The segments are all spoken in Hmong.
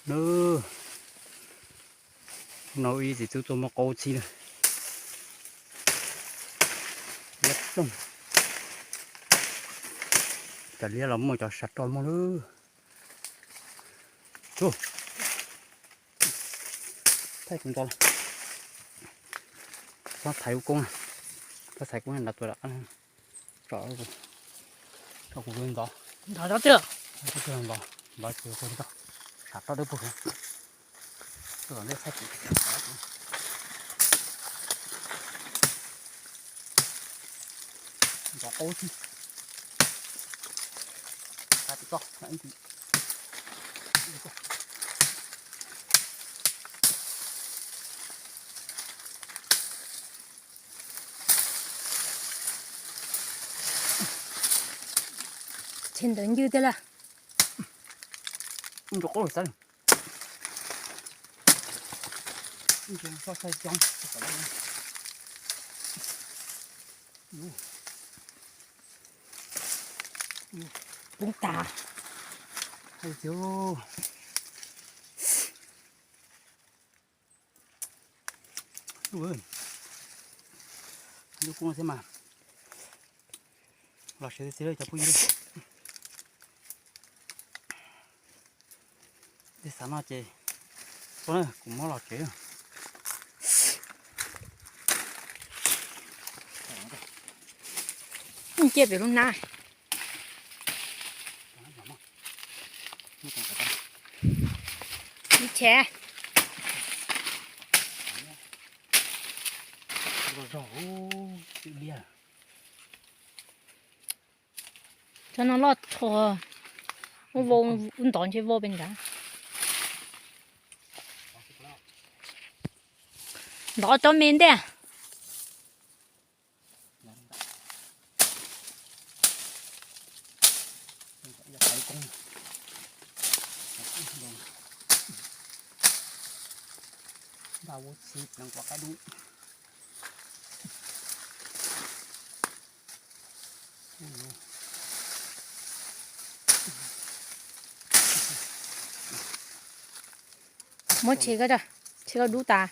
Nub no ib txiv tub tuaj muab qaub txhib na. Liab ploog. Cov liab los muaj, cov sav roj muaj lawm. Thaij kuv ntxov, txhob thaiv kuv koob, txhob thaiv kuv nrad tuaj, tso kuv ntxov, ntxov, ntxov, sav roj dawb paug. Ntxov qaub txhib. Tshe ntawd ncw tiag lawm. Ntxov qaub xwb. Poob tas. Lub koob thiab mas los tsev txiv cov phooj ywg. Tej xav no ces, kuv muab los tsev. Ciaj pem lub hnab. Ib tsheb. Cov no loj tshua, ub vau, ub ntov ntshe vau pes nrad. Ntov cov me ntej. Muab tshem koj, tshem koj dub tas.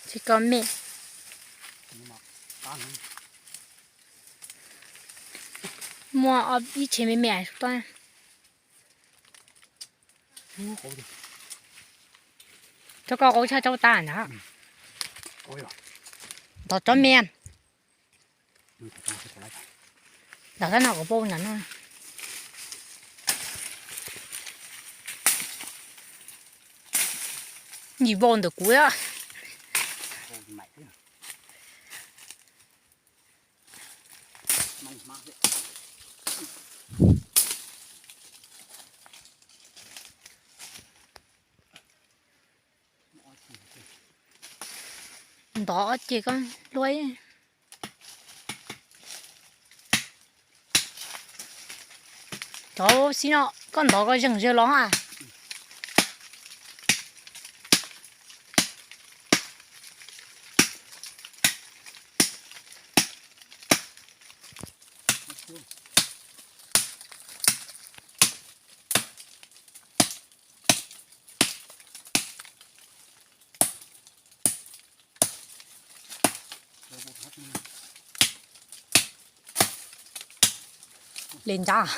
Tshem koj me. Muaj ib tsheb me me tod. Cov ko qau tshaj cov tas ntag. Ntov cov me. Ntov cov no kuv pom ntawm no. Yim vau ntawm kuv. Ntov ces koj luaj. Cov xib no koj ntov koj zeeg zog los a. Li ntawd.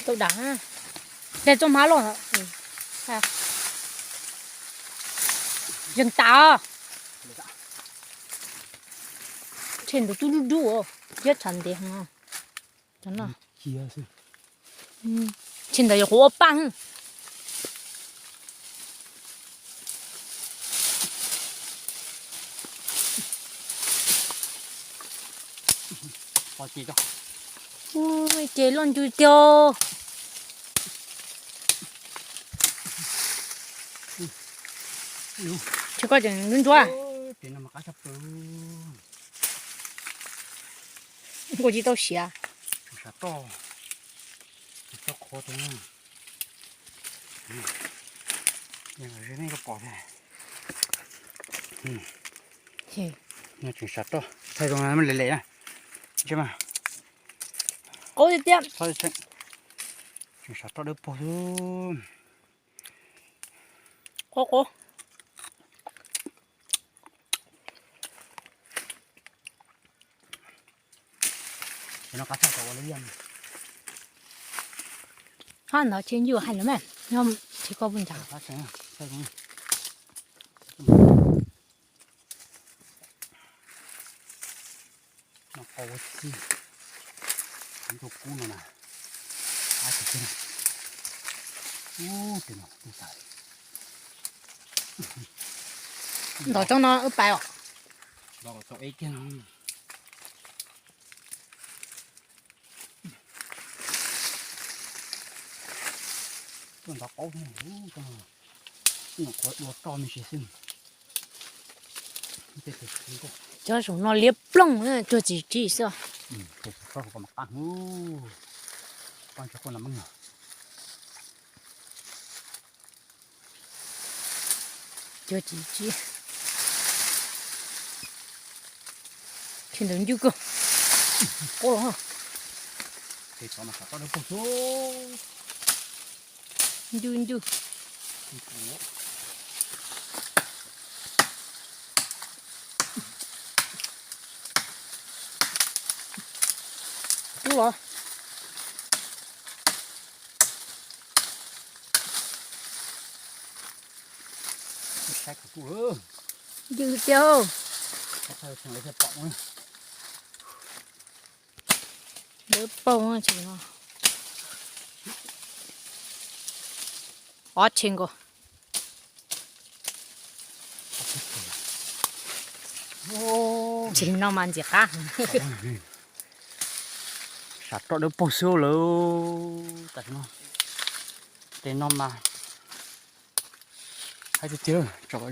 Tau dam. Dej txoj hmab los. Zeeg tas. Tshem ntawd tub dub dub, thiab tshav ntev heev. Tshem ntawd yog qhuv ua paj. Ces loj ncw tiag. Tsis koj tseem ntsuab. Ces no mas qab tshaj plaws. Nkaus tsis tau siav. Tseem sav toj, tsis tau qhuav tus no. Nej pom tias, tseem sav toj, thaij zoo lem lem na. Ntsia mas, qaub tiag tiag. Tseem sav toj dawb paug xwb. Qaub qaub. Hab ntawd tsis ncuj hais lawm mas, yog tsis koj puas ntshav. Ntawm tsob no wb pais os. Tuaj ntov qaub, nyuam qhuav dua roj me ntsis xwb. Cov saum no liab ploog, cuag tsis tsis xwb. Cuag tsis tsis. Tsis ntawd ncuj kawg. Qaub los. Ncuj ncuj. Tub los. Saib kuv tub lawm. Ywg tiag. Lawv paug tsis no. Ob tshee nkaus. Tsis no mas ntxim qab. Sav roj dawb paug xwb lawm. Tam sim no, tes no mas haib tiag tiag, tso kom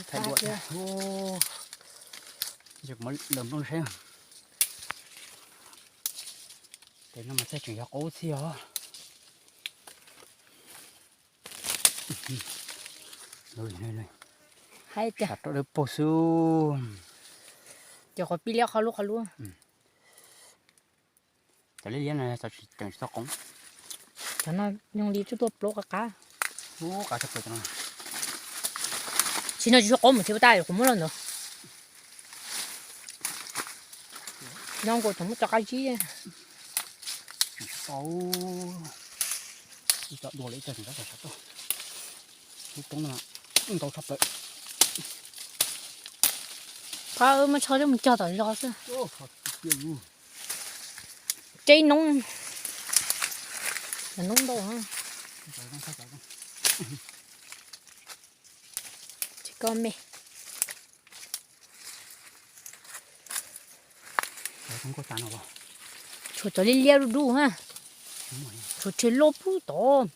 thaij dua. Muab lawm nplooj seb. Tes no mas txaij tseem yog qaub txhij os. Sav roj dawb paug xwb. Ces qhov pib liab qhov lub qhov lub. Cov liab liab no tseem tsis tau qoov. Cov no zoo li tsuj tuaj plaub qab qab. Tsis no tsis tshua qoov mus tsis ua tab kuv muab los ntawd. No nkaus tseem muab cov qab zib. Ib co dua lawm ib co tseem tab tom sav toj. Lub roob no ntau tshaj plaws. Pab wb muab tsho coj mus cog tom zos xwb. Tseb noob, noob ntau. Tsis koj me. Tshuav cov liab liab dub dub ha. Tshuav tshee loj pub tod.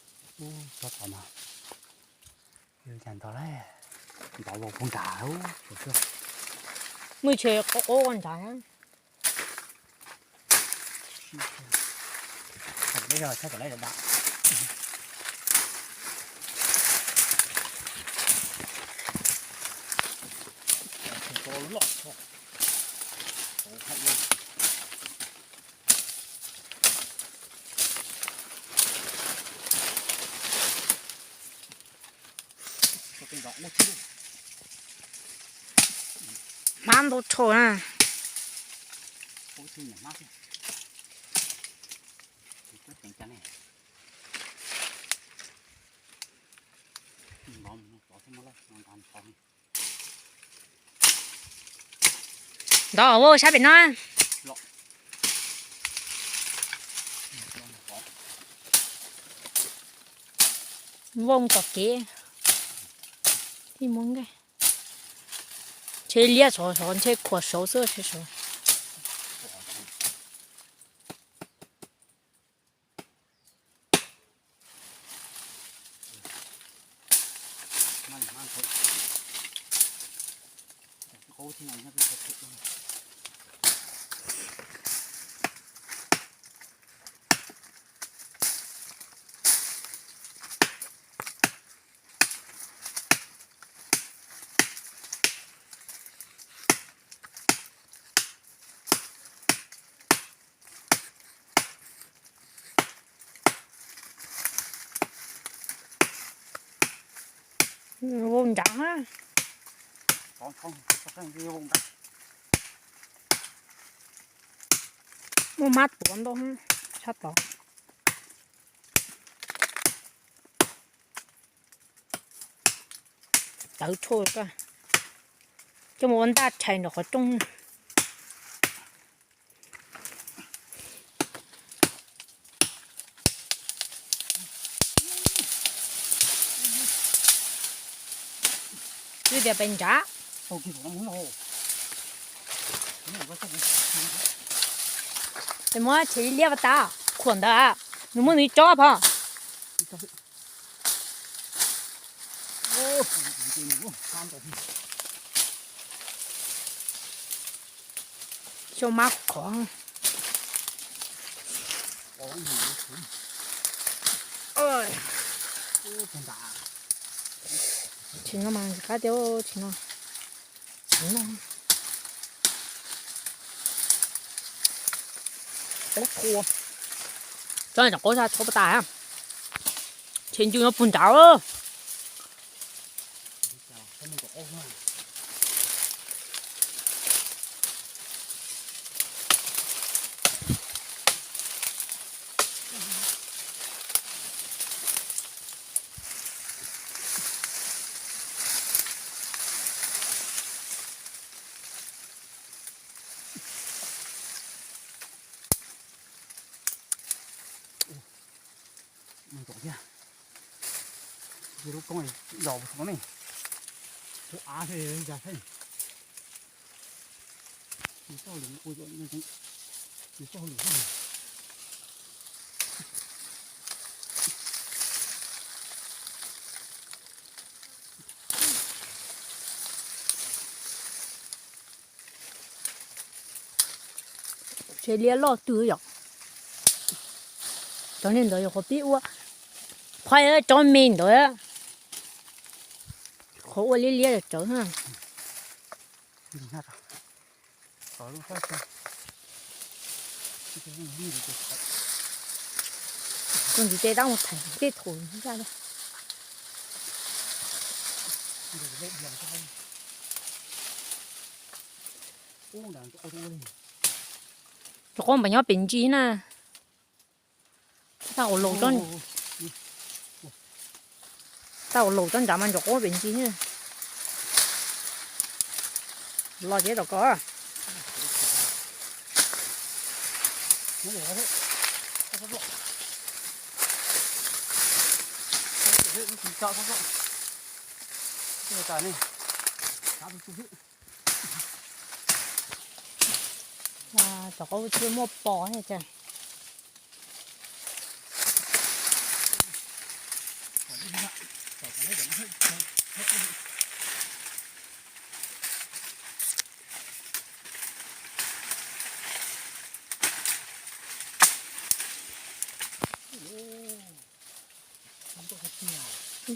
Muaj tshee qaub qaub ntshav. Hmab ntau dhau na. Ntov ua sab pem no. Vooj tom kev. Tij muab nqaij. Ntshe liab sov sov ntshe khuam saud xwb sov. Vau nrad. Muaj hmab tuav ntau tshaj tod. Tawv tshuaj, coj mus ua ntaj tshais nram qhov rooj. Twb tias pem nrad. Es muab tsev liab pas tas khuam ntawd, nws muaj nws tsob pho. Xyov mab qhov. Tsis no mas qab tiag, tsis no. Tsis no. Qaub qhua. Tsob no tseem qaub tshaj tsob pas tas. Tsheb ncuj nyob puag nrad. Ntxov thiab, lub koob zos puas tau ne, lub av thiab cas thiab. Tsis txoj lwm ua, tsis txoj lwm thiab. Tsev liab loj twg yom. Cov niag ntawd yog qhov pib ua, qhov cov me ntawd, qhov ua liab liab tsawv na. Koj ntxiv tej tab mus thaiv tej thaum zaj li. Cov qaub npas nyob pem ntsis na. Tau laus, tau laus tsob nrad mas ntsaum qaub pem ntsis. Los ces rau koj. Cov qaub tsis muaj pos thiab.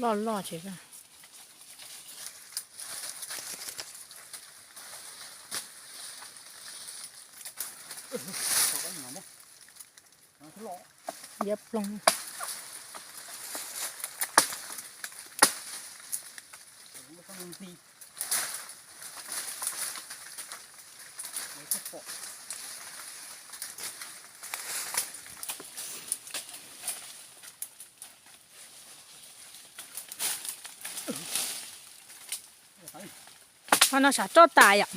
Loj loj tsev. Liab ploog. Ho no sav roj tas yom.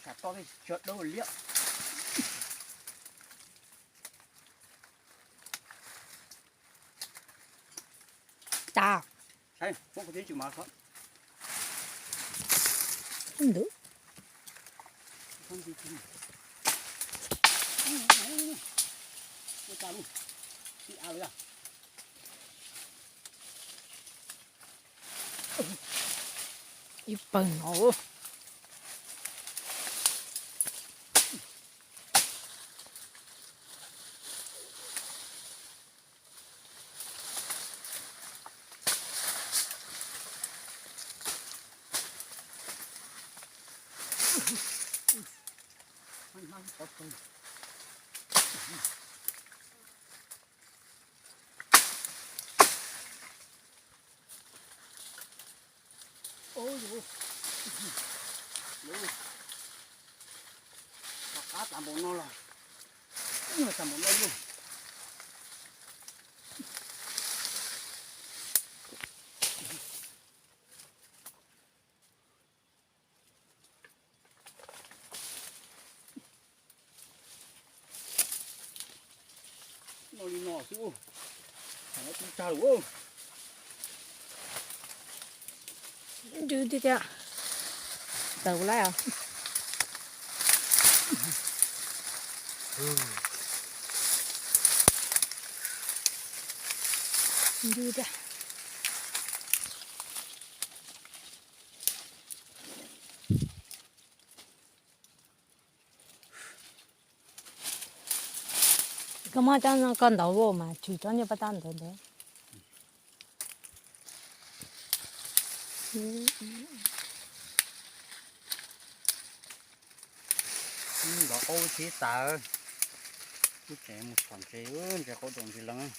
Sav roj thiaj tsis tsw dawb liab. Tas. Saib, muab kuv twb tsw mas. Ntawd. Ib pawg no. Ub, lub qab tas npaum no los, tas npaum no lawm. No li no xwb, tsag lawm. Ntws tiag tiag. Tawm ua laib os. Ntws tiag. Koj muab cov ko ntaus ua mas tshwm tsob niag paj tab ntawd ntawd. Nkawd qaub ub txhib tas, wb tseem mus txhom ntses, ntses qaub doos ntsis lees.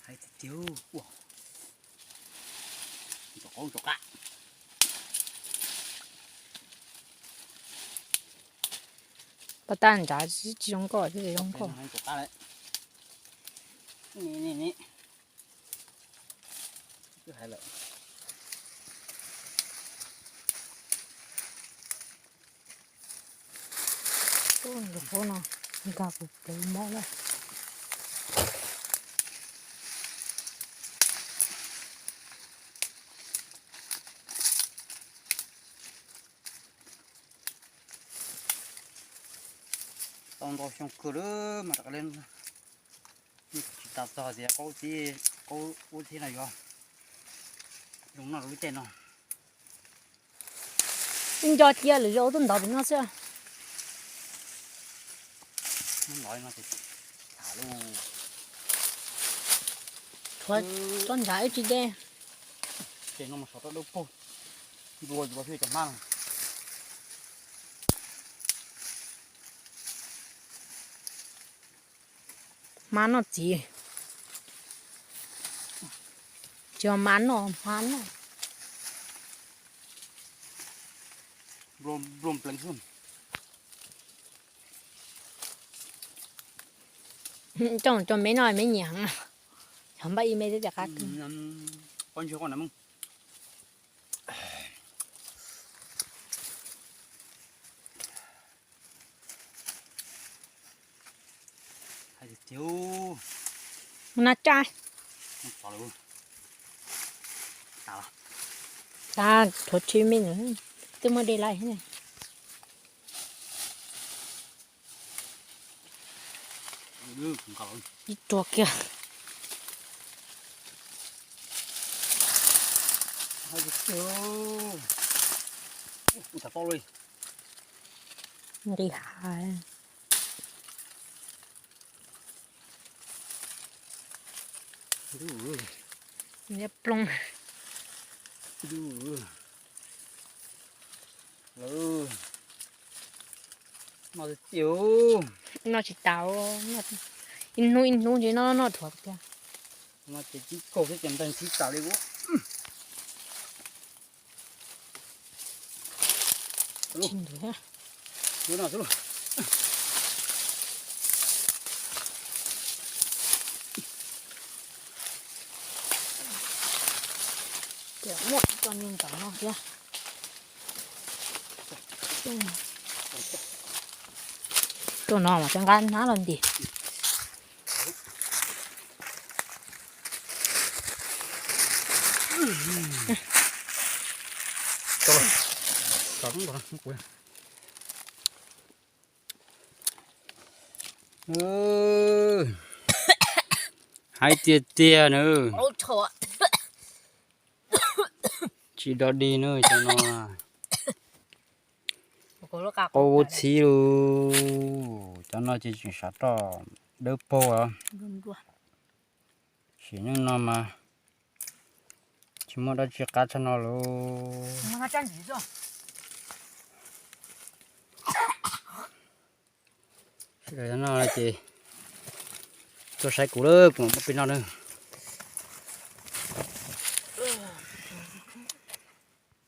Hais tiag tiag, ua, ntsos qaub ntsos qab. Paj tab nrad tsis zoo nkauj, tsis zoo nkauj. Ntsos qab lawm. Ni, ni, ni. Twb hais lawm. Ub, nkaus qub no nkag kuv pleev mob lawm. Tau ntau xyoo kawg lawm mas rov qab li tsis tas txog tias qaub txhib, qaub ub txhib no yuav zoo noj lub caij no. Wb nco cia lwm zaus tuaj ntov pem no xwb. Muab ntov no ces tham lus. Tshuav tsob ntshav wb tsis de. Ces no mus saum rau dawb paug, nplua yuav xwb cov hmab no. Hmab noj txiv. Tsis yog mas noj, hmab noj. Nplua npleev xwb. Coj, coj me noj me nyiam heev. Yog npaj ib me thiab tias qab. Pob ntseg koj na mog. Hais tiag tiag. Mus na tsa. Tas thuav tsis me nws twb muaj de lawm. Ib ruag kiag. Nqis hav. Niag ploog. Noj tiag tiag. Noj tsis tas, ib hnub ib hnub ntshe noj noj dhuav tiag. No ces tib kaug thiab ces nteeg tsis tas li ua. Tsis ntuv thiab. Ces muaj ib co niag ntawm no thiab. Tuaj no mas cov nqaij hnab los nti. Hais tiag tiag na, tsis dog dig na cov no. Qaub txhib lus, cov no ces tseem sav roj dawb paug os. Sim neej no mas tsis muaj dab tsi qab tshaj no lus. Sawv daws nyob no ces tuaj saib kuv lawm, kuv mam muab peb noj na.